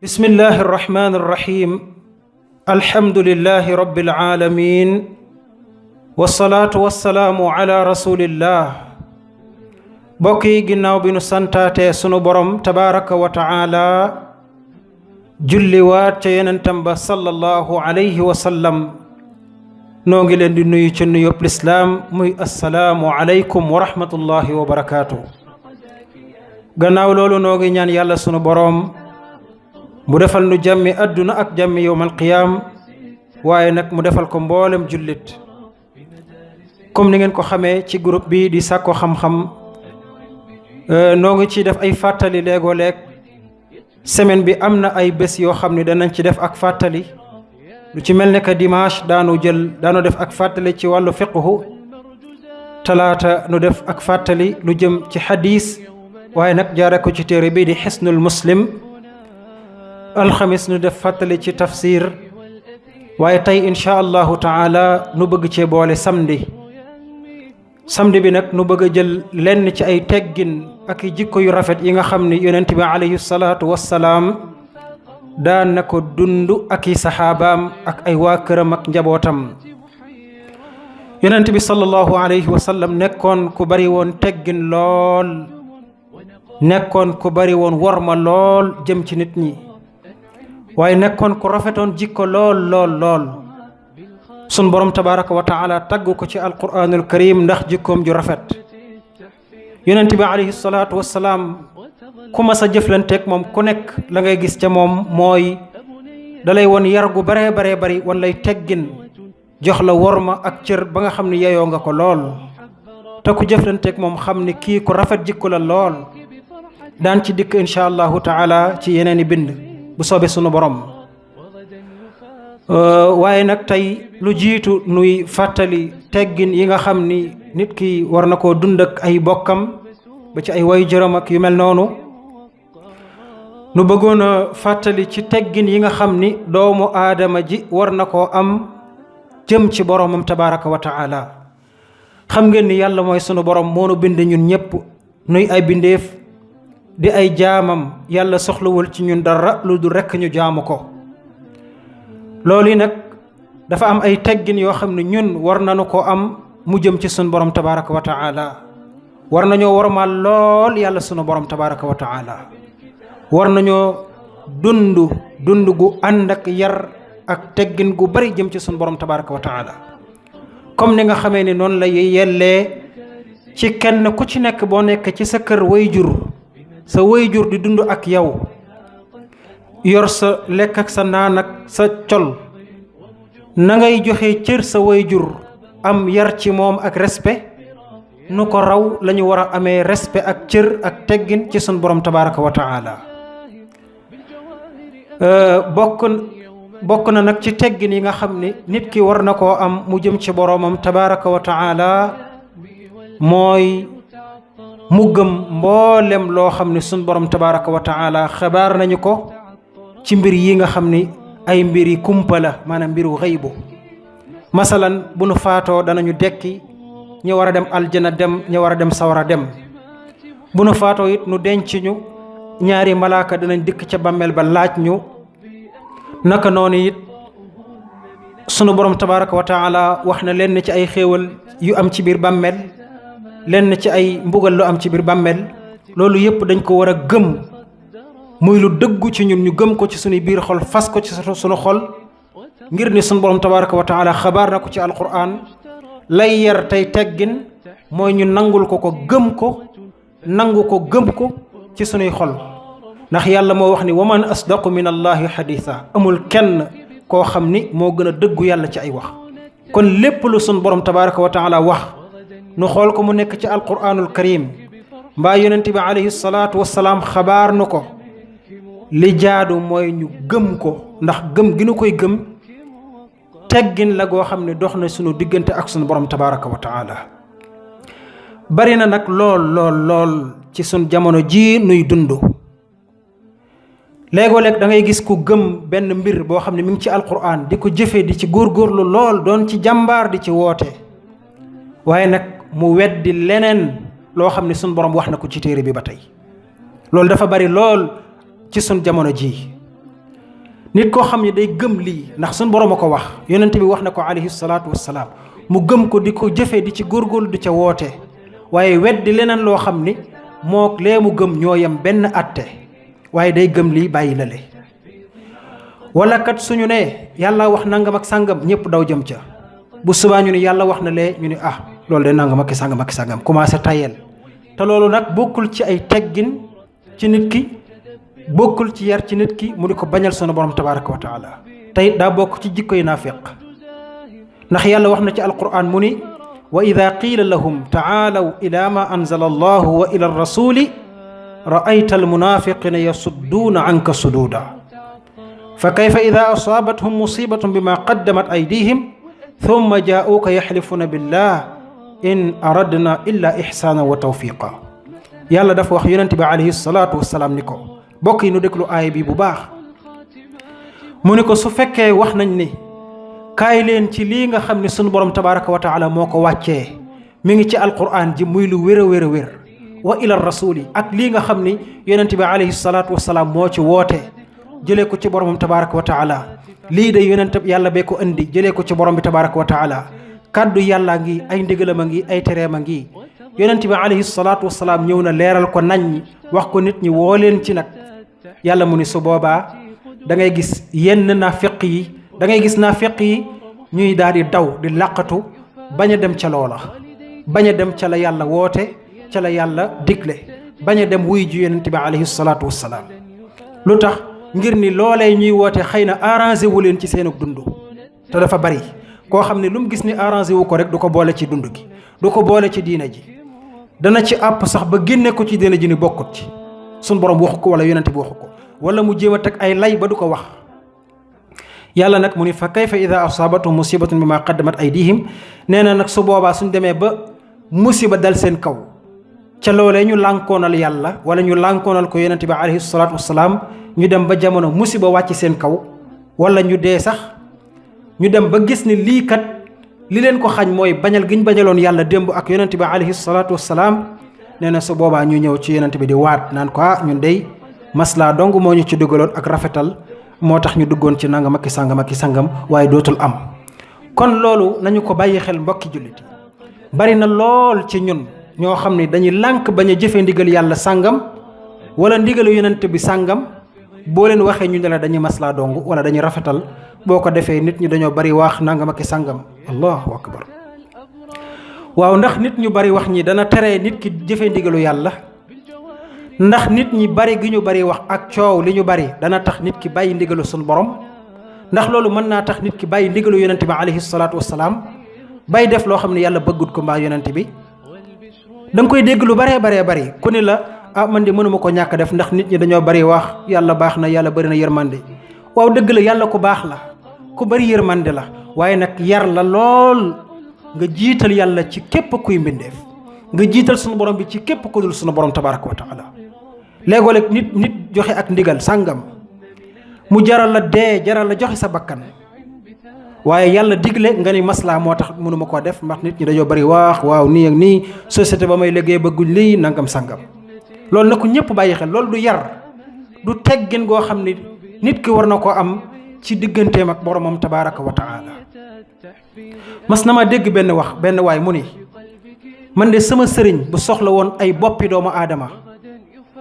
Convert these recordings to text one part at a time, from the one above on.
بسم الله الرحمن الرحيم الحمد لله رب العالمين والصلاة والسلام على رسول الله بوكي غيناو بي نو سانتاتي سونو بروم تبارك وتعالى جولي وات تي يننتم با صلى الله عليه وسلم نوغي لين دي نويو تي نويو الاسلام موي السلام عليكم ورحمة الله وبركاته غناو لولو نوغي ñaan yalla sunu borom mu defal nu jàmmi àdduna ak jàmmi yowmal qiyaam waaye nag mu defal ko mboolem jullit comme ni ngeen ko xamee ci groupe bi di sàkko xam-xam noo ngi ci def ay fàttali léegoo-leeg semaine bi am na ay bés yoo xam ne danañ ci def ak fàttali lu ci mel ne que dimanche daanu def ak fàttali ci wàllu fiqhu talaata nu def ak fàttali lu jëm ci xadiis waaye nag jaare ko ci téere bi di xisnul muslim alxamis nu def fàttali ci tafsir waaye tey insha allahu taala nu bëgg cee boole samedi bi nag nu bëgg a jël lenn ci ay teggin ak jikko yu rafet yi nga xam ni yonent bi alayhi salaatu wassalaam daan na ko dund ak i saxaabaam ak ay waa këram ak njabootam yonent bi sallallahu alayhi wa sallam nekkoon ku bari woon teggin lool nekkoon ku bari woon worma lool jëm ci nit ñi waaye nekkoon ku rafetoon jikko lool sun borom tabaraka wa taala tagg ko ci alquranul karim ndax jikkoom ju rafet yonent bi alayhi salaatu wassalaam ku ma sa jëflanteeg moom ku nekk la ngay gis ca moom mooy dalay won yar gu bare bari wan lay teggin jox la worma ak cër ba nga xam ne yeyoo nga ko lool te ku jëflanteeg moom xam ni kii ku rafet jikko la lool daan ci dikk insha allahu taala ci yeneeni bind bu soobee sunu borom waaye nag tey lu jiitu nuy fàttali teggin yi nga xam ni nit ki war na koo dund ak ay bokkam ba ci ay waajuram ak yu mel noonu nu bëggoon a fàttali ci teggin yi nga xam ni doomu aadama ji war na koo am jëm ci boromam tabaraka wa taala xam ngeen ni yàlla mooy sunu borom moo nu bind ñun ñëpp nuy ay bindeef di ay jaamam yàlla soxlawul ci ñun dara lu dul rekk ñu jaamu ko loolu nag dafa am ay teggin yoo xam ne ñun war nañu ko am mu jëm ci sunu borom tabaraka wa taala war nañoo wormaal lool yàlla sunu borom tabaraka wa taala war nañoo dund gu ànd ak yar ak teggin gu bari jëm ci sunu borom tabaraka wa taala comme ni nga xamee ni noonu la yellee ci kenn ku ci nekk boo nekk ci sa kër sa wayjur di dund ak yow yor sa lekk ak sa naan ak sa col na ngay joxe cër sa wayjur am yar ci moom ak respect nu ko raw lañu war a amee respect ak cër ak teggin ci sun borom tabaraka wa taala bokk na nag ci teggin yi nga xam ni nit ki war na koo am mu jëm ci boromam tabaraka wa taala mooy mu gëm mboolem loo xam ne sun borom tabaraka wa taala xabaar nañu ko ci mbir yi nga xam ni ay mbir yi kumpa la maanaam mbiru xëybu masalan bu nu faatoo danañu dekki ñu war a dem aljana dem ñu war a dem sawara dem bu nu faatoo it nu denc ñu ñaari malaaka danañ dikk ca bàmmeel ba laaj ñu naka noonu it sunu borom tabaraka wa taala wax na leen ci ay xéewal yu am ci biir bàmmeel lenn ci ay mbugal lu am ci biir bàmmeel loolu yëpp dañ ko war a gëm muy lu dëggu ci ñun ñu gëm ko ci suñu biir xol fas ko ci suñu xol ngir ni suñu borom tabaraka wa taala xabaar na ko ci alquran lay yar tey teggin mooy ñu nangul ko gëm ko nangu ko gëm ko ci suñuy xol ndax yàlla moo wax ni wa man asdaqu min allahi xaditha amul kenn koo xam ni moo gën a dëggu yàlla ci ay wax kon lépp lu suñu borom tabaraka wa taala wax nu xool ko mu nekk ci alquranul karim mbaa yonent bi alayhi salaatu wassalaam xabaar nu ko li jaadu mooy ñu gëm ko ndax gëm gi nu koy gëm teggin la goo xam ne dox na sunu diggante ak sunu borom tabaraka wa taala bari na nag lool ci sunu jamono ji nuy dund léegoo-léeg da ngay gis ku gëm benn mbir boo xam ne mi ngi ci alquran di ko jëfee di ci góorgóorlu lool doon ci jàmbaar di ci woote waaye nag mu weddi leneen loo xam ne sunu borom wax na ko ci téere bi ba tey loolu dafa bari lool ci sun jamono ji nit koo xam ne day gëm lii ndax suñ borom a ko wax yonent bi wax na ko alayhi salaatu wassalaam mu gëm ko di ko jëfee di ci góorgóorlu di ca woote waaye weddi leneen loo xam ni moo lee mu gëm ñoo yem benn atte waaye day gëm lii bàyyi la le wala kat suñu ne yàlla wax nangam ak sàngam ñëpp daw jëm ca bu subaa ñu ne yàlla wax na lee ñu ne loolu de nangam ak sàngam commencé tayel te loolu nag bokkul ci ay teggin ci nit ki bokkul ci yar ci nit ki mu di ko bañal sunu borom tabaraka wa taala tey daa bokk ci jikkoy naafiq ndax yàlla wax na ci alquran mu ni wa ida qiila lahum taalaw ila ma anzala allahu wa ila rasuli raayta almunafiqina yasudduuna anka suduuda fa kayfa ida asaabathum musibatun bima qaddamat aydihim thumma jaa'uuka yaxlifuuna billah in aradna illa ihsaana wa tawfiqa yàlla dafa wax yonente bi alayhi salaatu wasalaam ni ko bokk yi nu déglu aaya bi bu baax mu ni ko su fekkee wax nañ ni kaay leen ci lii nga xam ne sunu borom tabaraka wa taala moo ko wàccee mi ngi ci alquran ji muy lu wér a wér a wér wa ila rasuli ak lii nga xam ni yonente bi alayhi salaatu wasalaam moo ci woote jëlee ko ci boromam tabaraka wa taala lii de yonente yàlla bee ko indi jëlee ko ci borom bi tabaraka wa taala kaddu yàllaa ngi ay ndigalam a ngi ay tereem a ngi yonente bi alayhi salaatu wasalaam ñëw na leeral ko nañ wax ko nit ñi woo leen ci nag yàlla mu ni su boobaa da ngay gis yenn naafiq yi da ngay gis naafiq yi ñuy daal di daw di làqatu bañ a dem ca loola bañ a dem ca la yàlla woote ca la yàlla digle bañ a dem wuy ji yonente bi alayhi salaatu wasalaam lu tax ngir ni loolee ñuy woote xëy na arrangé wu leen ci seenug dund te dafa bari koo xam ne lu mu gis ni arrangé wu ko rek du ko boole ci dund gi du ko boole ci diina ji dana ci àpp sax ba génne ko ci diina ji ni bokkut ci sun borom waxu ko wala yonente bi waxu ko wala mu jéem a teg ay lay ba du ko wax yàlla nag mu ni fa kayfa ida asaabatum musibatun bima qaddamat aydihim nee na nag su boobaa suñ demee ba musiba dal seen kaw ca loolee ñu lànkoonal yàlla wala ñu lànkoonal ko yonente bi alayhi salaatu wasalaam ñu dem ba jamono musiba wàcc seen kaw wala ñu dee sax ñu dem ba gis ni lii kat li leen ko xañ mooy bañal giñ bañaloon yàlla démb ak yonente bi alayhi salaatu wasalaam nee na su boobaa ñu ñëw ci yonente bi di waat naan ko ñun dey maslaa dong moo ñu ci dugaloon ak rafetal moo tax ñu duggoon ci nangam ak i sangam waaye dootul am kon loolu nañu ko bàyyi xel mbokki jullit yi bari na lool ci ñun ñoo xam ne dañuy lànk bañ a jëfee ndigal yàlla sàngam wala ndigalu yonente bi sàngam boo leen waxee ñu ne la dañuy maslaa dong wala dañuy rafetal boo ko defee nit ñi dañoo bari wax nangam ak i sangam allahu akbar waaw ndax nit ñu bari wax ñi dana tere nit ki jëfee ndigalu yàlla ndax nit ñi bari gi ñu bari wax ak coow li ñu bari dana tax nit ki bàyyi ndigalu sun borom ndax loolu mën naa tax nit ki bàyyi ndigalu yonente bi alayhi salaatu wasalaam bay def loo xam ne yàlla bëggut ko mbaa yonente bi da nga koy dégg lu baree bari ku ni la man de mënuma ko ñàkk def ndax nit ñi dañoo bari wax yàlla baax na yàlla bari na yërmande waaw dëgg la yàlla ku baax la ku bari yërmande la waaye nag yar la lool nga jiital yàlla ci képp kuy mbindeef nga jiital sunu borom bi ci képp ku dul sunu borom tabaraka wa taala léegoo-léeg nit joxe ak ndigal sàngam mu jaral la dee jaral la joxe sa bakkan waaye yàlla digle nga ni maslaa moo tax mënuma koo def ndax nit ñi dañoo bari wax waaw nii ak nii société ba may liggéey bëgguñ lii nangam sàngam loolu na ko ñëpp bàyyi xel loolu du yar du teggin goo xam ni nit ki war na ko am ci digganteem ak boromam tabaraka wa taala mas na ma dégg benn waay mu ni man de sama sëriñ bu soxla woon ay boppi doomu aadama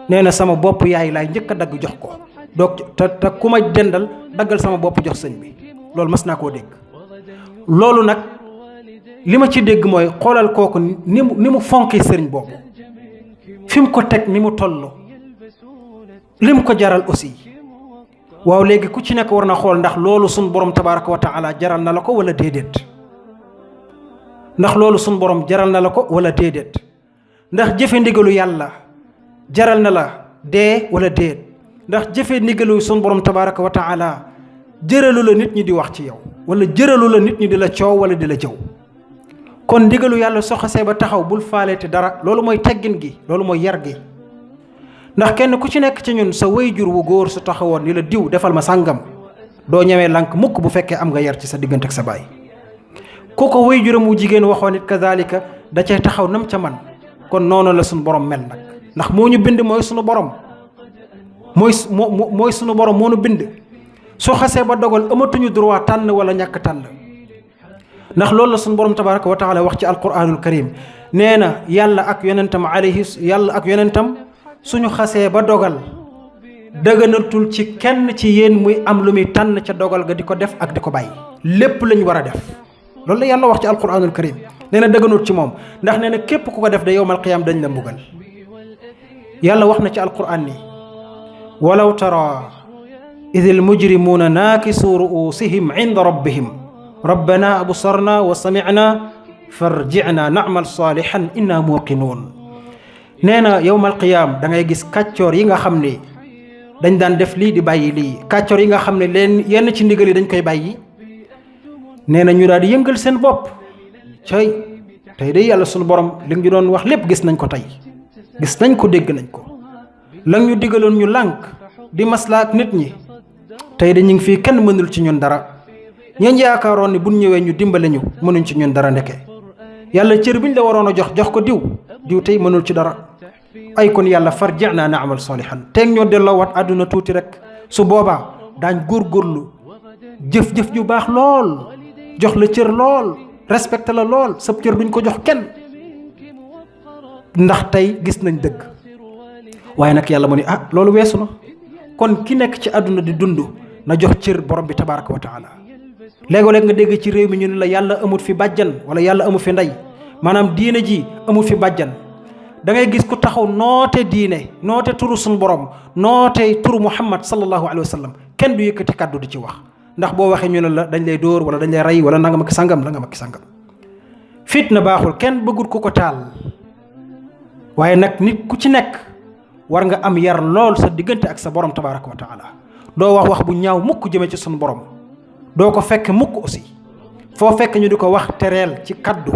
nee na sama bopp yaay laay njëkk a dagg jox ko doog te ku ma dendal daggal sama bopp jox sëñ bi loolu mas naa koo dégg loolu nag li ma ci dégg mooy xoolal kooku ni mu fonkee sëriñ boobu fi mu ko teg ni mu toll li mu ko jaral aussi waaw léegi ku ci nekk war na xool ndax loolu sun borom tabaraka wa taala jaral na la ko wala déedéet ndax loolu sun borom jaral na la ko wala déedéet ndax jëfe ndigalu yàlla jaral na la dee wala déet ndax jëfe ndigalu sun borom tabaraka wa taala jëralu la nit ñi di wax ci yow wala jëralu la nit ñi di la coow wala di la jëw kon ndigalu yàlla soo xasee ba taxaw bul faaleete dara loolu mooy teggin gi loolu mooy yar gi ndax kenn ku ci nekk ci ñun sa wayjur wu góor su taxawoon ni la diw defal ma sàngam doo ñëwee lànk mukk bu fekkee am nga yar ci sa diggante ak sa baay ku ko wayjuram wu jigéen waxoon it kazalika da cay taxaw nam ca man kon noonu la suñu borom mel nag ndax moo ñu bind mooy sunu borom mooy sunu borom moo nu bind su xasee ba dogal amatuñu droit tànn wala ñàkk tànn ndax loolu la suñu borom tabaraka wa taala wax ci alquranul karim nee na yàlla ak yonentam suñu xasee ba dogal dëgganatul ci kenn ci yéen muy am lu muy tànn ca dogal ga di ko def ak di ko bàyyi lépp lañ war a def loolu la yàlla wax ci alquranul karim nee na dëgganut ci moom ndax nee na képp ku ko def de yowmal qiyaam dañ la mbugal yàlla wax na ci alquran ni walaw tara idil mujrimuuna naakisu ruusihim inda rabbihim rabbana absarna wa samicna farjicna nacmal saalihan inna muuqinuun nee na yowmal qiyaam da ngay gis kàccoor yi nga xam ne dañ daan def lii di bàyyi lii kàccoor yi nga xam ne leen yenn ci ndigal yi dañ koy bàyyi nee na ñu daal di yëngal seen bopp tey de yàlla sunu borom li ñu doon wax lépp gis nañ ko tey gis nañ ko dégg nañ ko la ñu digaloon ñu lànk di maslaa ak nit ñi tey de ñu ngi fii kenn mënul ci ñun dara ñeen yaakaaroon ni buñ ñëwee ñu dimbale ñu mënuñ ci ñun dara ndeke yàlla cër biñ la waroon a jox ko diw tey mënul ci dara ay kon yàlla farji'na na'mal salihan teeg ñoo delloowaat àdduna tuuti rek su boobaa daañ góorgóorlu jëf-jëf ju baax lool jox la cër lool respecté la lool sab cër duñ ko jox kenn ndax tey gis nañ dëgg waaye nag yàlla mu ni loolu weesu na kon ki nekk ci àdduna di dund na jox cër borom bi tabaraka wa taala léegoo-léeg nga dégg ci réew mi ñu ne la yàlla amut fi bàjjan wala yàlla amut fi ndey maanaam diine ji amut fi bàjjan da ngay gis ku taxaw noote diine noote turu suñu borom noote turu muhammad sallallahu alayhi wa sallam kenn du yëkkati kàddu di ci wax ndax boo waxee ñu ne la dañ lay dóor wala dañ lay rey wala nanga ma ki sangam la nga ma ki sangam fitna baaxul kenn bëggul ku ko taal waaye nag nit ku ci nekk war nga am yar lool sa diggante ak sa borom tabaraka wa taala doo wax bu ñaaw mukk jëme ci suñu borom doo ko fekk mukk aussi foo fekk ñu di ko wax tereel ci kaddu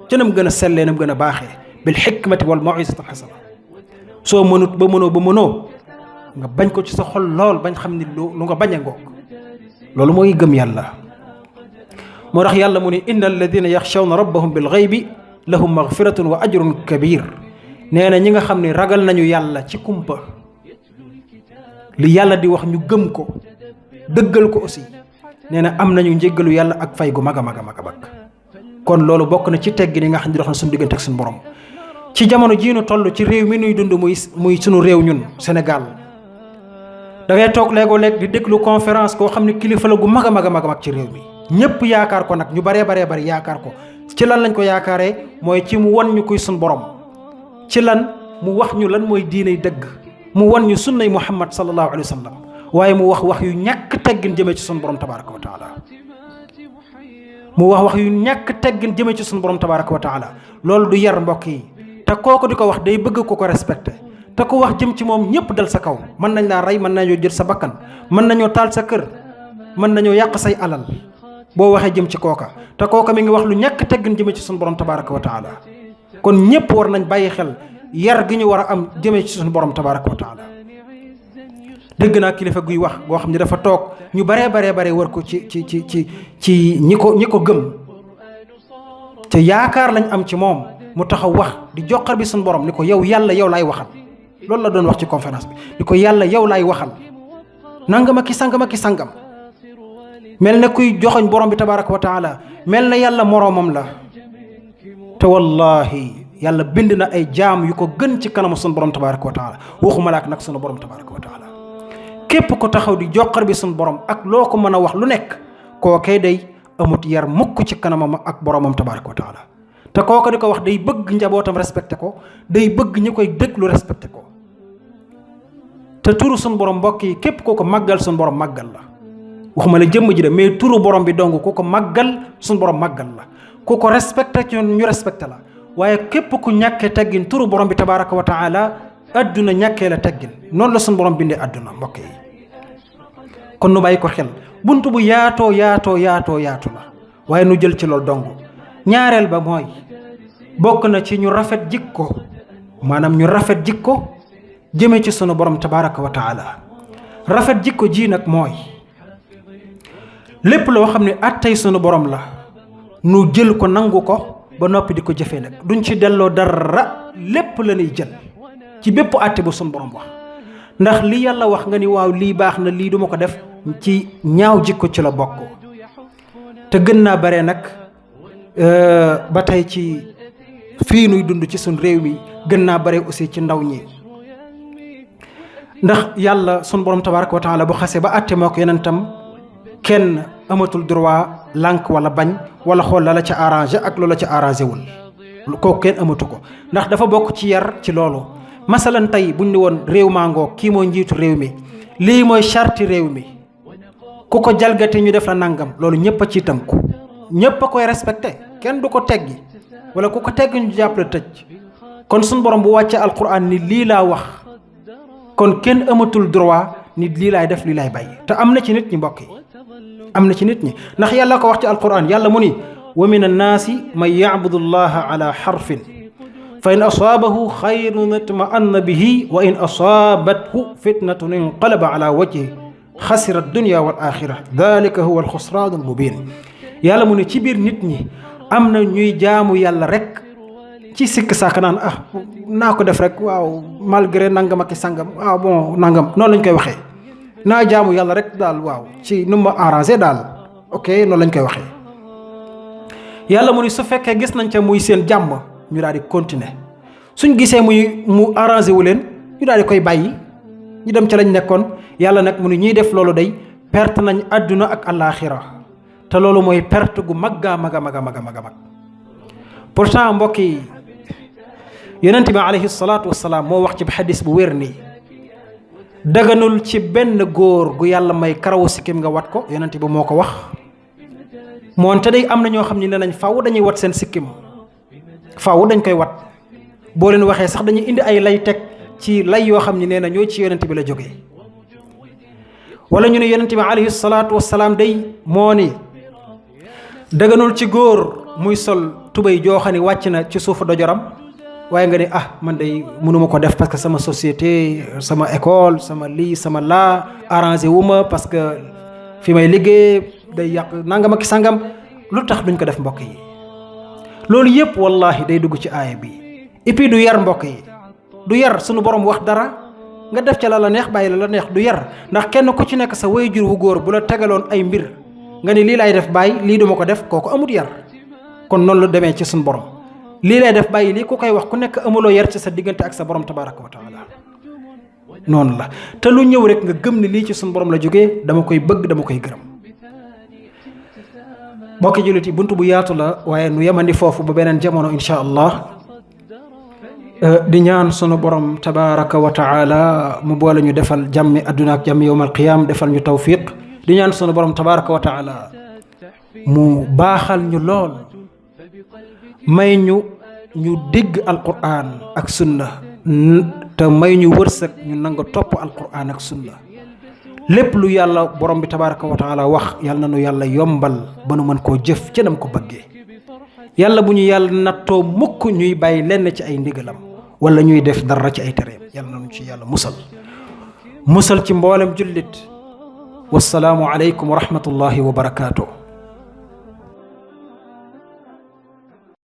ca nam gën a sellee nam gën a baaxee bil xikmati wal mawizati alxasana soo mënut ba mënoo nga bañ ko ci sa xol lool bañ xam ni lu nga bañ a ngoog loolu mooy gëm yàlla moo tax yàlla mu ne inna alladina yaxshawna rabbahum bil xaybi lahum magfiratun wa ajrun kabir nee na ñi nga xam ne ragal nañu yàlla ci kumpa li yàlla di wax ñu gëm ko dëggal ko aussi nee na am nañu njéggalu yàlla ak fay gu mag a mag a mag a mag kon loolu bokk na ci teggi ni nga xam ne dox na suñu diggante ak suñu borom ci jamono jii nu toll ci réew mi nuy dund muy suñu réew ñun Sénégal da ngay toog léegoo-léeg di déglu conférence koo xam ne kilifa la gu mag a mag a mag ci réew mi ñëpp yaakaar ko nag ñu baree bari yaakaar ko ci lan lañ ko yaakaaree mooy ci mu wan ñu kuy suñu borom ci lan mu wax ñu lan mooy diinay dëgg mu wan ñu sunnay Muhammad sallallahu alayhi wa sallam waaye mu wax yu ñàkk teggin jëmee ci suñu borom tabaraka wa taala mu wax yu ñàkk teggin jëmee ci suñu borom tabaraka wa taala loolu du yar mbokk yi te kooku di ko wax day bëgg ko respecté te ko wax jëm ci moom ñëpp dal sa kaw mën nañ laa rey mën nañoo jël sa bakkan mën nañoo taal sa kër mën nañoo yàq say alal boo waxee jëm ci kooka te kooka mi ngi wax lu ñàkk teggin jëmee ci suñu borom tabaraka wa taala kon ñëpp war nañ bàyyi xel yar gi ñu war a am jëmee ci suñu borom tabaraka wa taala dégg naa kilifa guy wax boo xam ne dafa toog ñu baree war ko ci ñi ko gëm te yaakaar lañ am ci moom mu taxaw wax di joxar bi suñu borom ni ko yow yàlla yow laay waxal loolu la doon wax ci conférence bi ni ko yàlla yow laay waxal nangama ki sangam mel na kuy joxoñ borom bi tabaraka wa taala mel na yàlla moroomam la te wallahi yàlla bind na ay jaam yu ko gën ci kanamu sunu borom tabaraka wa taala waxuma laak nag sunu borom tabaraka wa taala képp ko taxaw di joxar bi sunu borom ak loo ko mën a wax lu nekk kookee day amut yar mukk ci kanamam ak boromam tabaraka wa taala te kooku di ko wax day bëgg njabootam respecté ko day bëgg ñi koy déglu respecté ko te turu sunu borom mbokk yi képp koo ko màggal sunu borom màggal la waxuma la jëmm ji de mais turu borom bi dong ku ko màggal sunu borom màggal la ku ko respecté ci ñu respecté la waaye képp ku ñàkkee teggin turu borom bi tabaraka wa taala adduna ñàkkee la teggin noonu la sunu borom bindee adduna mbokk yi kon nu bàyyi ko xel buntu bu yaatoo la waaye nu jël ci loolu dong ñaareel ba mooy bokk na ci ñu rafet jikko maanaam ñu rafet jikko jëmee ci sunu borom tabaraka wa taala rafet jikko ji nag mooy lépp loo xam ne attay sunu borom la nu jël ko nangu ko ba noppi di ko jëfee nag duñ ci delloo dara lépp la ñuy jël ci bépp atte bu sunu borom wax ndax li yàlla wax nga ni waaw lii baax na lii duma ko def ci ñaaw jikko ci la bokk te gën naa bare nag ba tey ci fii nuy dund ci suñ réew mi gën naa bare aussi ci ndaw ñi ndax yàlla sun borom tabaraka wa taala bu xase ba àtte moo ko yonentam kenn amatul droit lànk wala bañ wala xool la la ca arrangé ak loola ca arrangé wul kooku kenn amatu ko ndax dafa bokk ci yar ci loolu masalan tey buñ ne woon réew mangoo kii mooy njiitu réew mi lii mooy charti réew mi ku ko jalgate ñu def la nangam loolu ñëpp a ciy tënku ñëpp a koy respecté kenn du ko teggi wala ku ko teggi ñu jàppale tëj kon suñ borom bu wàccee alquran ni lii laa wax kon kenn amatul droit nit lii laay def lii laay bàyyi te am na ci nit ñi mbokk yi am na ci nit ñi ndax yàlla ko wax ci alquran yàlla mu ni wa min annaasi man yacbudu llaha ala xarfin fa in asaabahu xayrun itma'anna bihi wa in asaabathu fitnatun inqalaba ala wajhi xasira dunya wal axira dalika huwa alxusraan almubin yàlla mu ne ci biir nit ñi am na ñuy jaamu yàlla rek ci sikk sàkk naan naa ko def rek waaw malgré nangam ak sangam waaw bon nangam noonu lañ koy waxee naa jaamu yàlla rek daal waaw ci nu ma arrangé daal ok noonu lañ koy waxee yàlla mu ni su fekkee gis nañ ca muy seen jàmm ñu daal di continuer suñ gisee mu arrangé wu leen ñu daal di koy bàyyi ñu dem ca lañ nekkoon yàlla nag mu ni ñuy def loolu day perte nañ àdduna ak àllaaxira te loolu mooy perte gu magga maga maga maga maga mag pourtant mbokk yi yonent bi alayhi salaatu wasalaam moo wax ci xadis bu wér nii daganul ci benn góor gu yàlla may karawu sikkim nga wat ko yonent bi moo ko wax moonte day am na ñoo xam ne nee nañ faw dañuy wat seen sikkim faw dañ koy wat boo leen waxee sax dañuy indi ay lay teg ci lay yoo xam ne nee na ñoo ci yonent bi la jógee wala ñu ne yonent bi alayhi salaatu wasalaam day moo ni daganul ci góor muy sol tubéy joo xam ne wàcc na ci suufu dojoram waaye nga ne man day mënuma ko def parce que sama société sama école sama lii sama laa arrangé wu ma parce que fi may liggéey day yàq nangam ak sangam lu tax duñ ko def mbokk yi loolu yëpp wallahi day dugg ci aaya bi et puis du yar mbokk yi du yar sunu borom wax dara nga def ca la neex bàyyi la neex du yar ndax kenn ku ci nekk sa waajur wu góor bu la tegaloon ay mbir nga ni lii laay def bàyyi lii duma ko def kooku amut yar kon noonu la demee ci sunu borom lii lay def bàyyi lii ku koy wax ku nekk amuloo yar ci sa diggante ak sa borom tabaraka wa taala noonu la te lu ñëw rek nga gëm ni lii ci sunu borom la jógee dama koy bëgg dama koy gërëm mbokki jullit yi buntu bu yaatu la waaye nu yemandi foofu ba beneen jamono insha allah di ñaan sunu borom tabaraka wa taala mu boole ñu defal jàmmi adduna ak jàmmi yowmal qiyaam defal ñu tawfiq di ñaan sunu borom tabaraka wa taala mu baaxal ñu lool may ñu dégg alquran ak sunna te may ñu wërsëg ñu nanga topp alquran ak sunna lépp lu yàlla borom bi tabaraka wa taala wax yàlla na nu yàlla yombal ba nu mën koo jëf ci nam ko bëggee yàlla bu ñu yàlla nattoo mukk ñuy bàyyi lenn ci ay ndigalam wala ñuy def dara ci ay tereem yàlla na nu ci yàlla musal ci mboolem jullit wassalaamu aleykum wa rahmatullahi wa barakaatuh